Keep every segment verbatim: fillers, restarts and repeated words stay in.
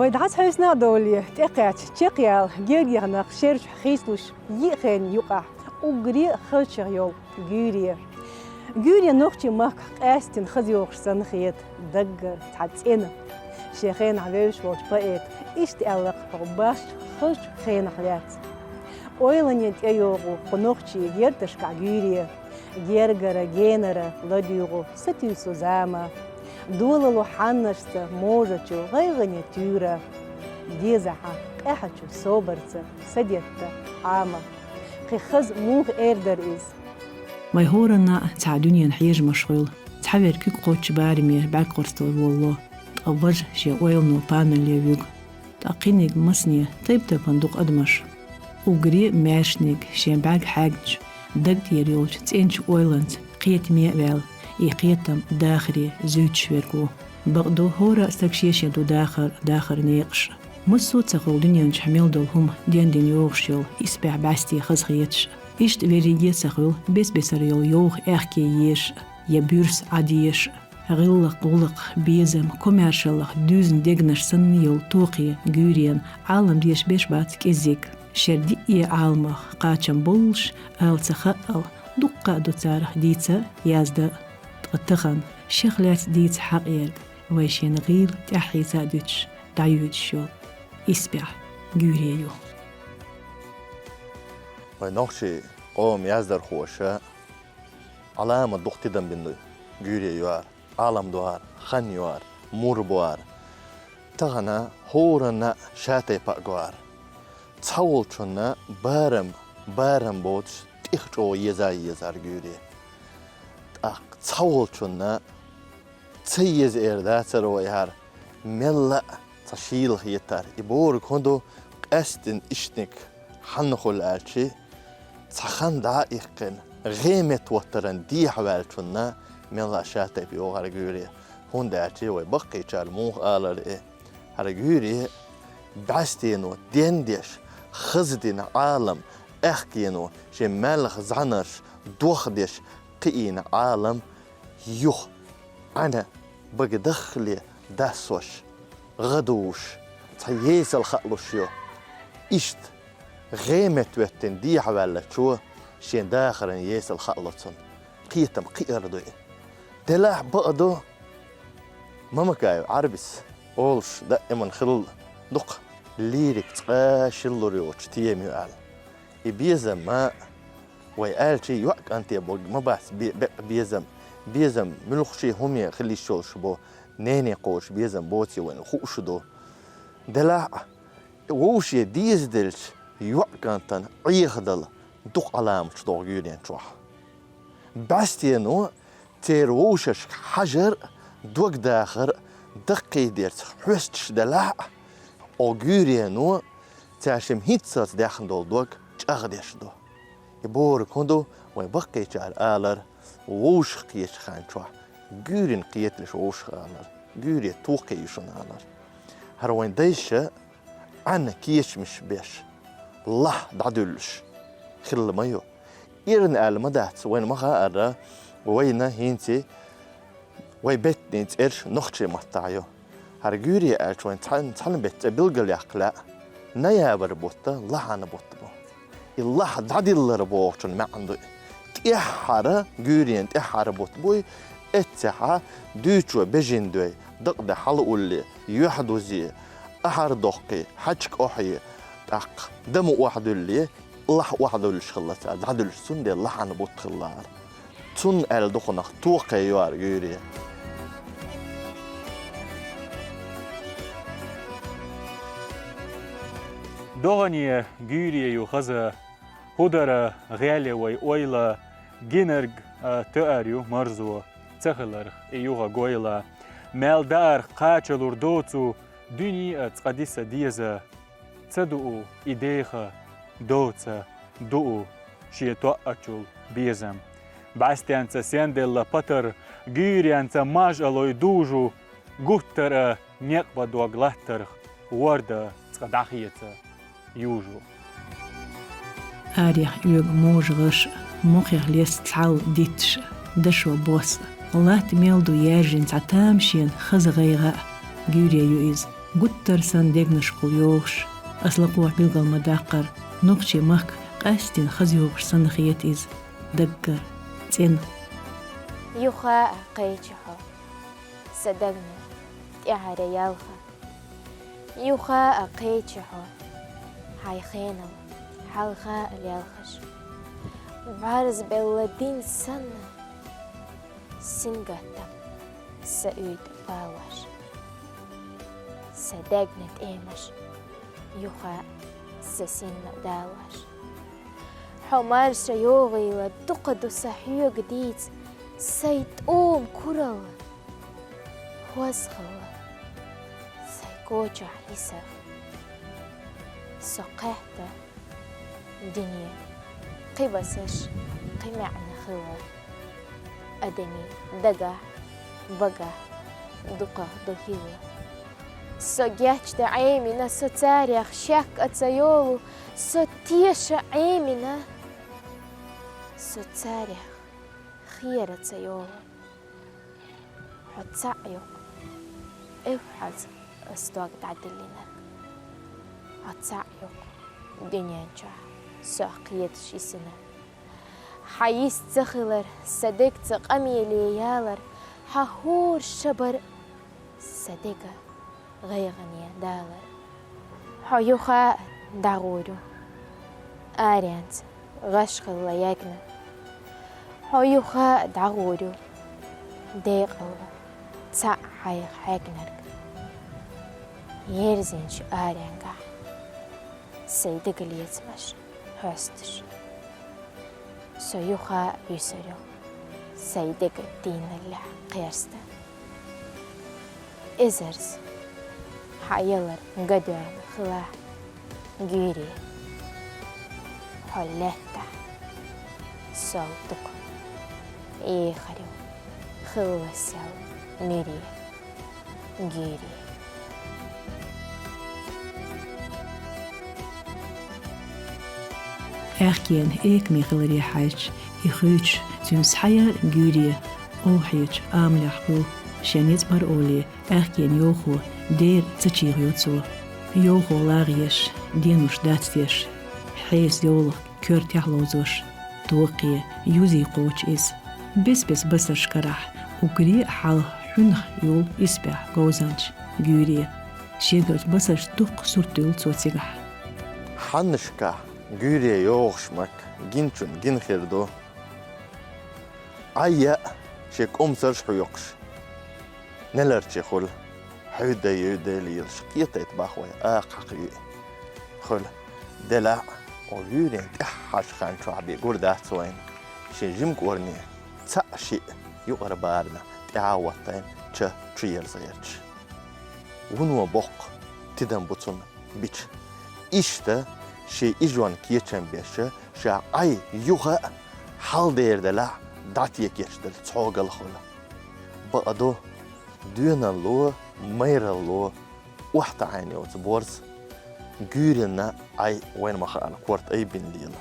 Вай дӀасахьовсийна а довлий, тӀекхаьчча чекхъяла гергех нах шераш хийцалуш йиъ хенна юкъахь, уггаре а хазачех йолу гуьйре. Гуьйре нохчийн махкахь къаьсттина хаза йогӀуш санна хета, даггара цхьа цӀена. Шен хенахь вевзаш волчу поэта иштта аьлла-кх хӀокху башха хазачу хенах лаьцна: ойлане тӀейогӀу кху нохчийн герташкахь гуьйре, гергара, генара ладуьйгӀу сатуьйсу зама. Долало хьаннашца можачу гӀайгӀане туьйра, дезахь къаьхьачу собарца садетта хьама. Кхин хаза муха эр дара иза? Вай хӀоранна а цхьа дуьненан хьежамаш хуьлу, цхьаверг куьг кхоччу бараме бӀаьрг къорсто волало, ткъа важа шен ойлано паналле вуьгу. ТӀаккха кхиниг масане тайп-тайпана дукха адамаш. Уггаре а маьршаниг шен бӀаьрг хьаьгначу, даг тӀера йолчу цӀеначу ойланца кхетаме а ваьлла, и кхетам дахаре зуьйцуш верг ву. Бакъду, хӀора а стаг шен-шен ду дахар, дахаран некъаш. Массо а ца хуьлу дуьнен чохь мел долу хӀума дендина йогӀуш йолу, исбаьхьа бӀаьсте хазахеташ. Иштта верриге а ца хуьлу бес-бесара йолу йовха аьхке езаш я буьрса Ӏад езаш. ГӀиллакх, гӀуллакх, безам, комаьршаллах дуьзна дегнаш санна йолу тохе гуьйренан Ӏалам деша беш бац кӀеззиг. Шеран диъе Ӏаламах кхачам боллуш, ала ца хаъал, дуккха а ду царах дийца а, язда а. Ткъа тахана шех лаьцна дийца хьакъ ерг вай шена гӀийла тӀаьхьийца а дуьтуш, дӀайоьдуш йолу исбаьхьа гуьйре ю. Вай нохчийн къоман яздархоша Ӏаламат дукха тидам бина ду гуьйре йоьар, Ӏалам доьар, хан йоьар, мур боьар. Тахана хӀоранна а ша тайпа а гоьар. Цхьаволчунна барам, барам боцуш, тӀех чӀогӀа еза а езар гуьйре. ТӀаккха цхьаволчунна ца еза эр дацара вай хӀара, мелла а цхьа шийла хетар. И бохург хӀун ду, къаьсттина иштаниг хьанна хуьлу аьлчи, цхьа хан дӀа а иккхина, гӀеметтавоттаран дехьаваьллачунна мелла а ша тайпа йогӀу хӀара гуьйре. ХӀунда аьлча вай баккхийчара муха алара и: хӀара гуьйре бӀаьстено дендеш, хаза дина Ӏалам, аьхкено шен маьлхан зӀаьнарш дохдеш кхиийна Ӏалам юха Ӏаьна бага даххале дассош, гӀа дувш, цхьа есал хаалуш ю. Иштта гӀеметтаветтина дехьаваьллачо шен дахаран есал хаало цунна. Кхетам кхиар ду и. Делахь бакъ ду, Мамакаев Ӏарбис олуш даиман хилла дукха лирика цкъа шиллур йоцуш тема ю аьлла. И безам ма, вай аьлчи, йоӀ кӀанте богу ма бац бе-, бекъа безам. Безам муьлххачу хӀуме хила йиш йолуш бу, нене кхочуш безам боций вайна хууш ду. Делахь а, вовше дезаделча йоӀ кӀантана Ӏехадала дукха Ӏаламаташ догӀу гуьйрен чохь. БӀаьстено церан вовшашка хьажар а, дог дахар а даккхийдерца хьоьстуш делахь а, оха гуьйрено цаьршимма хӀинццалц даьхна долу дог чӀагӀдеш ду. И бохург хӀун ду, вайн баккхийчара алар, вовшах кхетачу хан чохь гуьйрина кхеталаш вовшах алар, гуьйре тоххе ю шуна алар. ХӀара вайн дайша Ӏаьнна кечамаш беш, лахь дӀадуьллуш хилла ма ю. Эрна аьлла ма дац, вайна ма хаара, вайна хӀинца вай беттанийн цӀераш нохчийн маттахь ю. ХӀара гуьйре аьлча вайн цхьана, цхьана беттан цӀе билгалъяккха лаьа. Ноябрь бутт лахьана бутт бу. И лахь дӀадиллар бохучун маьӀна ду и. ТӀаьххьара, гуьйренан тӀаьххьара бутт буй, эццехьа дуьйцо бежин дой, дакъа де хьалаулле, юьхь дузе, ахьар доккхий, хьаьчка охьае, тӀаккха дама охьадуьлле, лахь охьадуьллуш хилла цара, дӀадуьллуш, цундела лахьана бутт хиллара. Цунна аьлла дукханах тоххе ю хӀара гуьйре. ДогӀане гуьйре ю хаза, хӀу дара гӀеле вай ойла, гинарг а тоьар ю марзо, ца хиларх и юха гойла. Мел даарх кхачалур доцу дуьне а цкъа диса деза. Ца дуу и деха, доца, дуу шен тоъачул безам. БӀаьстенца сенделла патар, гуьйренца маж алой дужу, гуттара некъ бан дог латтарх, ворда цкъа дӀахеца южу. Арех оьгу можа гӀаш, мохех лес цхьал дитташ, дашо бос. Латта мел ду яьржина цхьа тамашена хаза гӀайгӀа а, гуьйре ю иза. гуттар санна дегнашкахула йогӀуш, ас лакхахь билгал ма даккхара, нохчийн махка къаьстина хаза йогӀуш санна хета иза, даггара, цӀена. Юха а кхечи хьо, сан дагна тӀаьхьара ялх. Юха а кхечи хьо, хьайн хенал хьалха а лелхаш. БӀарзбелла дин санна, сингаттам са уьйтӀа балош. Сан дегна тӀемаш юха а са синна далош. Хьо марша йогӀийла, дукха ду сан хьоьга дийца, сай тӀома куралла хоза хилла, сай кочахь йисар. Со кхетта дуьне, кхин басаш, кхин маьӀна хилла. Адамийн дагахь, багахь дукхах ду хилла. Со гечдан Ӏемина, со царех шек а ца йолу, со теша Ӏемина, со царех хера ца йолу. Хьо цхьаъ ю-кх, эвхьаза ас дог дӀадиллинарг. Хьо цхьаъ ю-кх дуьнен чохь сох кхеташ йисинарг. Хьан йист ца хилар, сан дег цу къамеле ялар, хьан хӀора шабар сан дега гӀайгӀане далар. Хьо юха а дӀагӀур ю, аренца гӀаш хилла ягна. Хьо юха а дӀагӀур ю, декъалла цхьаъ хьайх хьегнарг. Ерзинчу аренгахь сай дега лецамаш хьоьстуш. Со юха а юьсур ю, сай дега дийналлехь кхерста. Эзарза хьан ялар гадоьгӀна хилахь, гуьйре, хьо лаьттахь сол дукха эхар ю, хилла сел муьре, гуьйре. Аьхкенан экаме хиларе хьаьжча, и хуьйцуш, цуьнан схьаяр гуьйре, олхьечу амалехь хуьлу, шен ницкъ бара олий, аьхкенан йовхо дера ца чийгӀайо цо. Йовхо лагӀа еш, денуш дац деш, хьеса йовлах коьртехь ловзош, тоххе, юзий кхочу иза. Бес-бес басарш карахь, уггаре а хьалха хьуьнах йолу исбаьхьа говзанча гуьйре. Шегарчу басаршца дуккха сурт дуьйлу цо цигахь. Хьаннашкахь гуьйре йогӀуш махка гиначунна гина хир ду. Ӏай яа шен кӀомсарш хьоькхуш, неларчий хуьлу, хьуьйдай-юьйдай лелаш, кхетайта бахой, акха хьакха юьй. Хуьлу, делахь а, оха гуьйренна тӀаьххьарчу хан чохь бен гур дац вайна, шен жима кӀорне цхьаъ-шиъ юкъара барна тӀаьхьа а хӀоттийна ча чу ерза гӀерташ. Вуно боккха тидам бу цунна бича. Иштта шен ижонна кечам беш, ша Ӏай юха а хьал дер делахь, дӀатекеш дерг цхьогал хуьлу. Бакъ ду, доьналло, майралло охьатаӀийна йоцу борз гуьйренна Ӏай вайна ма-хаъара корта айбина лела.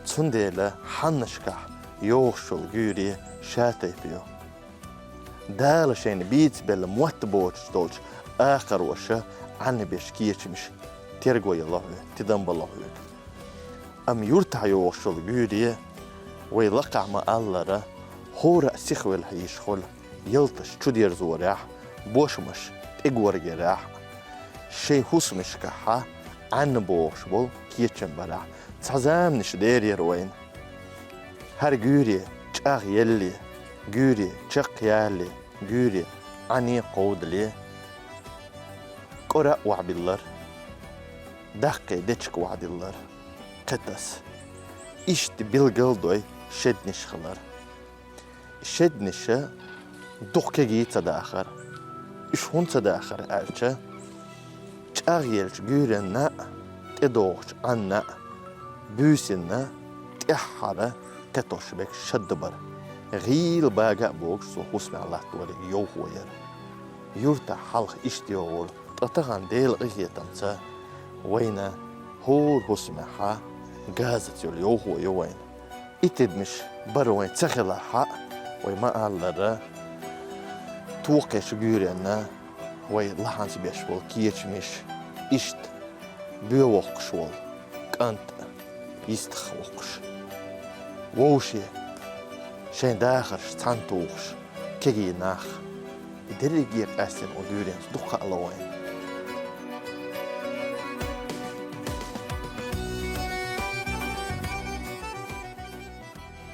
Цундела хьаннашкахь йогӀуш йолу гуьйре ша тайпа ю. Дала шайна бийца белла мотт боцуш долчу акхароша Ӏаннабеш кечамаш терго яло хьоьга, тидам бало хьоьга. Амма юьртахь йогӀуш йолу гуьйре, вай лакхахь ма-аллара, хӀора а сихвелла хьийша хуьлу, ялташ чудерзорехь, бошмаш тӀегоргерехь, шайн хӀусамашкахьа Ӏаннабохуш болу кечам барахь, цхьа заманаш дерера вайна. ХӀара гуьйре чӀагӀъелле, гуьйре чекхъялле, гуьйре Ӏане кховдале, кӀора а охьабиллар, даккхий дечиг охьадиллар, кхеташ. Иштта билгал а дой шеднаш хилар. Шеднаша дукха кегий ца дахар. Уьш хӀунда ца дахар аьлча, чӀагӀъеллачу гуьйренна а, тӀедогӀучу Ӏанна а, буьйсанна тӀаьххьара кхетош берг шадда бара. ГӀийла бага а богуш цо хӀусамехь латтор йовхо яра. Юьртахь хьалха иштта йогӀура, ткъа тахана Делан къинхетамца вайна хӀора хӀусамехьа газаца йолу йовхо ю вайна. И тидамаш бара вайн ца хилахь а, вай ма-аллара, тоххечу гуьйренна Вай лахьанца беш волу кечамаш, иштта боьвоккхуш волу кӀант йистах воккхуш. Вовше шайн дахарш цхьаьна тухуш, кегий нах. И дерриге къаьстина оцу гуьйренца дукха хаало вайна.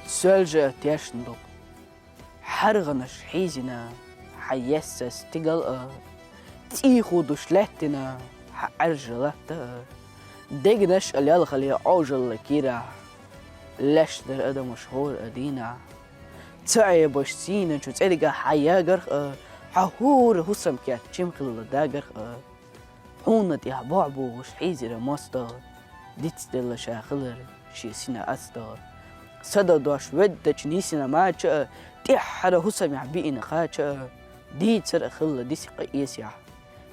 Соьлжа тешна ду-кх. ХьаргӀанаш хьийзина, хьан есса стигал а, цӀий худуш лаьттина, хьан Ӏаьржа латта а, дегнаш а лелхале Ӏожалла кийрахь, леш дара адамаш хӀора а дийнахь. Ца Ӏебаш сийначу цӀергахь хьан ягарх а, хьан хӀора хӀусам кеччим хилла дагарх а. Хьуна тӀехь бохь богӀуш хьийзира мостагӀа, дицделла ша хилар шен сина астагӀа. Сададош веддачу нийсина мача а, тӀаьххьара хӀусамехь биъина кхача а, дийцар а хилла диси къаэсехь.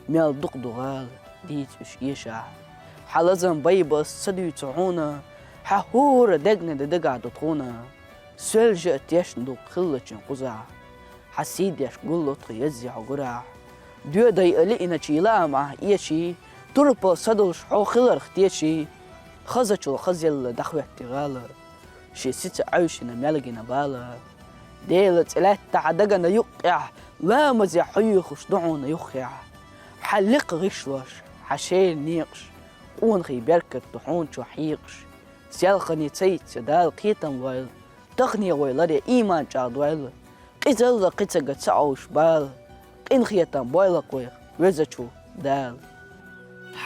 Мел дукха ду гӀала, дийца уьш эшахь. Хьан лазам байбас ца дуьйцу хьуна, хьан хӀора дегна де дагахь ду тхуна. Соьлжа а тешна ду хиллачун кхузахь, хьан сий деш гулло тхо еззи хьо гурахь. Доьдай а лиъначий лаамахь эший, турпал са долуш хьо хиларх теший, хазачул хазъелла дӀахӀоьттий гӀала, шен сица Ӏаьвшина мел гина бала. Делан цӀе лаьтта хьан дагана юккъехь, ламазехь хьоьхуш ду хьуна юххехь. Хьан лекха гӀишлош, хьан шеран некъаш, къонахий беркат ду хьуна чохь хьекъаш. Селхане ца йитча Дала кхетам лойла, тахане вай ларе ийман чӀагӀдойла, къизалла кхин ца га ца Ӏовш бала, къинхетам бойла-кх вайх Везачу Дала.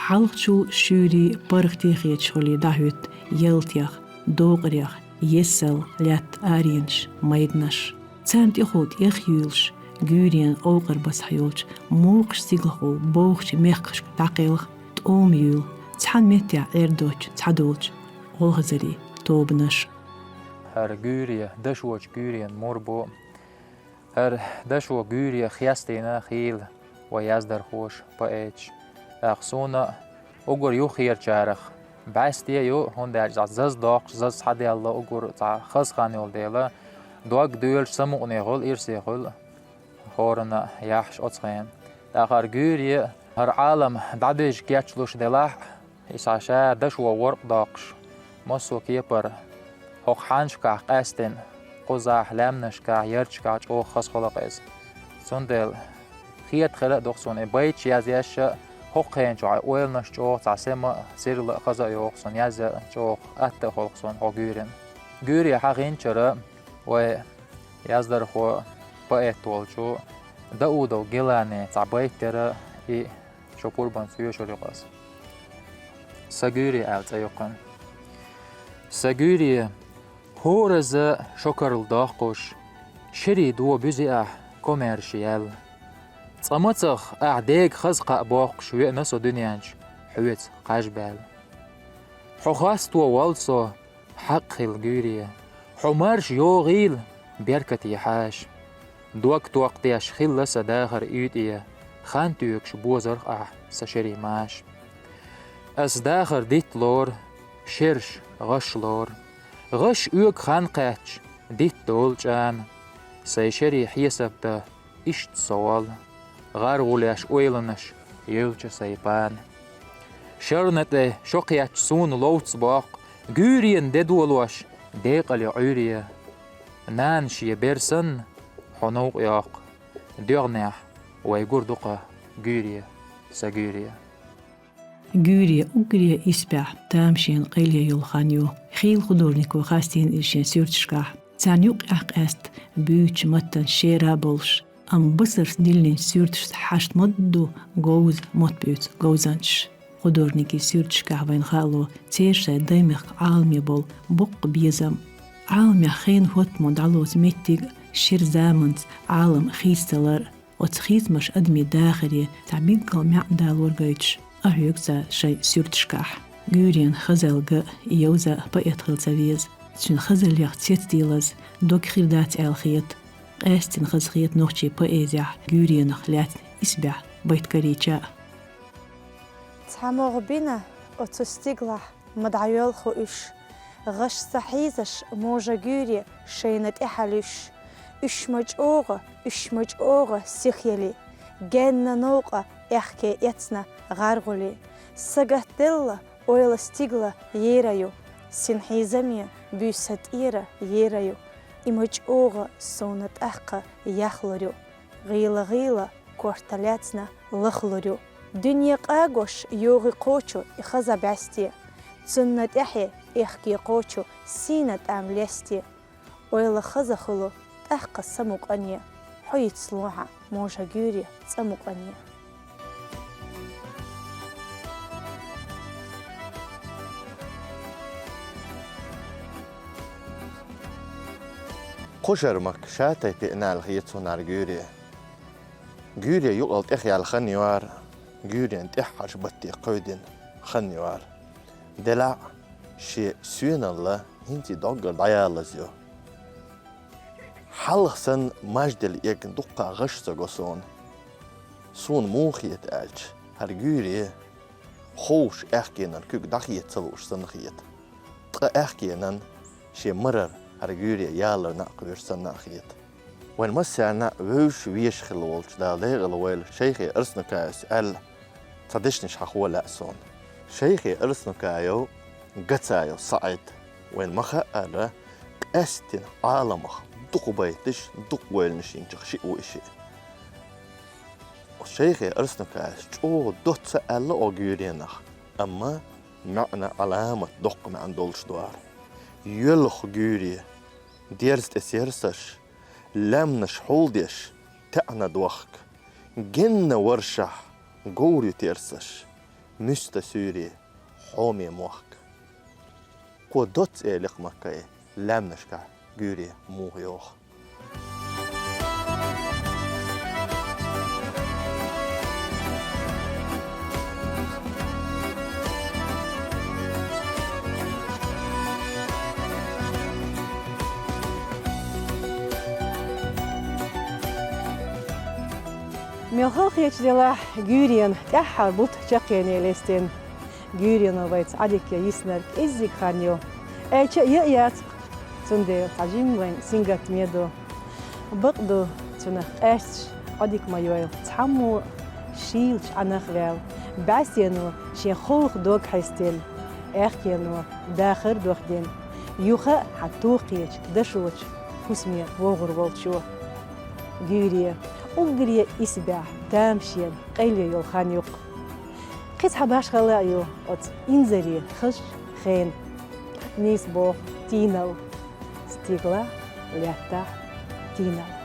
Хьалхачул шуьйрий паргӀатий хеташ хуьлий дӀахӀоьтту ялтех, докъарех, ессал лаьтта аренаш, майданаш. Царна тӀехула тӀехъюьйлуш, гуьйренан къовкъар басахь йолчу мукъачу стигалхула бовхачу мехкашка дӀакхелха, тӀома юьйлу цхьана меттехь Ӏер доцчу цхьадолчу гӀалгӀазарийн тобанаш. ХӀара гуьйре, дашочу гуьйренан мур бу. ХӀара дашо гуьйре хестийна хийла вай яздархоша, поэташа. ТӀаккха суна уггар юххерачарах бӀаьсте ю, хӀунда аьлча цхьа заза доккхуш, заза схьадаьлла уггар цхьа хаза хан йолу дела, дог доьлуш самукъане хуьлу, ирсе хуьлу хӀоранна яхьаш оцу хенан. ТӀаккха хӀара гуьйре, хӀара Ӏалам дӀадижа кечлуш делахь а, иза ша дашо воркъ доккхуш, массо а кепара хӀокху хьаннашкахь къаьстина, кхузахь, лаьмнашкахь, ярташкахь чӀогӀа хаза хуьлу-кх иза. Цундела хета хила а ду-кх суна и байташ язъеш а, хӀокху хенан чохь и ойланаш чӀогӀа цхьа сема а, сирла а, хаза а йогӀу-кх суна, язъян чӀогӀа атта а хуьлу-кх суна хӀокху гуьйренан. Гуьйре хьахийнчара вай яздархо, поэт волчу Даудов Гелани цхьа байт яра, и шун пурбанца йоьшур ю-кх ас. «Сан гуьйре» аьлла цӀе ю кхуьнан. Сан гуьйре, хӀоразза шо карла доккхуш, шерийн догӀа буьзи ахь, комаьрша яьлла. Цкъа мацах ахь дега хаза кхаъ боккхуш веана со дуьнен чу хьоьца кхаж баьлла. Хьо хасто воллу со, хьакъ хилла гуьйре, хьо марша йогӀийла беркате хьаша. Дог токхадеш хилла сан дахар уьйтӀе, хан тоьгуш бозарх ахь сан шерийн маша. Ас дахар дитта лору, шераш гӀаш лору. ГӀаш оьгу хан кхаьчча, дитта долу чӀана. Сайн шерийн хьесап дан иштта со воллу, гӀар гӀулеш ойланаш йевлча сайн пана. Шарна тӀе шо кхетча суна ловца боккху, гуьйренан де долош декъале Ӏуьйре. Нана шен бер санна, хьо новкъа йоккху, доьгӀнехь вай гур ду-кх гуьйре, сан гуьйре. Гуьйре уггаре исбаьхьа тамашийна къайле йолу хан ю. Хийла художнико хастийна иза шен суьрташкахь. Царна юккъехь къаьстта буьйцучу маттана шера а болуш, амма басарца диллинчу суьрташца хьашт ма-дду говза мотт буьйцу говзанчаш. Художникийн суьрташкахь вайна хаало, церан шайн даймехкан Ӏаламе болу боккха безам. Ӏаламех хенан хӀоттамо дӀалоцу меттиг а, шира заманца Ӏалам хийцадалар а, оцу хийцамаша адамийн дахаре цхьа билггал маьӀна далор гойтуш, къахьоьгу цара шайн суьрташкахь. Гуьйренан хазалла ган а, йовза а поэт хила ца веза. Цуьнан хазаллех цецдийлаза дог хир дац аьлла хета. Къаьсттина хазахета нохчийн поэзехь Гуьйренах лаьцна исбаьхьа байт карийча а. Цхьа могӀа бина оцу стигалахь ма дӀайоьлху уьш, гӀаш ца хьийзаш, можа гуьйре шайна тӀе хьалуьш. Уьш ма чӀогӀа, уьш ма чӀогӀа сихъели, генна новкъа аьхке эцна гӀаргӀуле. Сагатделла ойла стигла ера ю, синхьизаме буьйса тӀера ера ю. И ма чӀогӀа сона тӀаккха яхлур ю, гӀийла-гӀийла корта лаьцна лахлур ю. Дуьне къагош йогӀи кхочу и хаза бӀаьсте, цунна тӀехье аьхке кхочу сийна тӀам лесте. Ойла хаза хуьлу тӀаккха са мукъане, хьо йицлохьа можа гуьйре цӀа мукъане. Кху шармак шатай пеънал хецунар гуьйре. Гуьйре юкъал тӀехъяьлла хан йоар, гуьйрен тӀеххьарш батте кхевдина хан йоар. Делахь а шен соьналла хӀинций доггара дӀаяллаза ю. Хьалха санна мажделла эгна дуккха гӀаш ца го суна. Суна муха хета аьлча, хӀара гуьйре ховш аьхкенан куьг дӀахеца ца лууш санна хета. Ткъа аьхкенан шен марар хӀара гуьйре ялар наӀ кхоьруш санна а хета. Вайн массарна а вевзаш везаш хилла волчу Дала декъала войла Шайхи Арснукаевс аьлла цхьа дешнаш хьахо лаьа суна. Шайхи Арснукаев Гацаев СаӀид, вайн ма хаъара, къаьсттина Ӏаламах дукха байташ, дукха ойланаш йинчух шиъ ву и шиъ. Шайхи Арснукаевс чӀогӀа доцца аьлла оха гуьйренах, амма маьӀна Ӏаламат доккха маьӀна долуш ду хӀара. Йоьлху гуьйре, дерза тӀе серсаш, лаьмнаш хьулдеш, таьӀна дохка, генна варшахь говр ю терсаш, муьста суьйре хьоме мохка. Кхо доцца элира-кх Маккай лаьмнашкахь гуьйре муха йогӀу. Мел халахеташ делахь, гуьйренан тӀаьххьара бутт чаккхене лестина. Гуьйрено вайца Ӏодика йиснарг кӀеззиг хан ю. Аьлча а яц-кх, цундела цхьа жимма вайн сингаттаме ду. Бакъду, цунах къаьсташ Ӏодика ма йойла цхьаммо а, шийлачу Ӏанах ваьлла, бӀаьстено шен хӀаллакьхилар дог хьестина, аьхкено дахар дохдина, юха а хьан тохачу дашочу хӀусаме вогӀур волчо. Гуьйре, уггаре исбаьхьа тамашийна къайле йолу хан ю-кх. Кхин цхьа башхалла а ю оцу инзаре хазачу хенан. Нийса боху тийналла. Стигалахь, лаьттахь тийналла.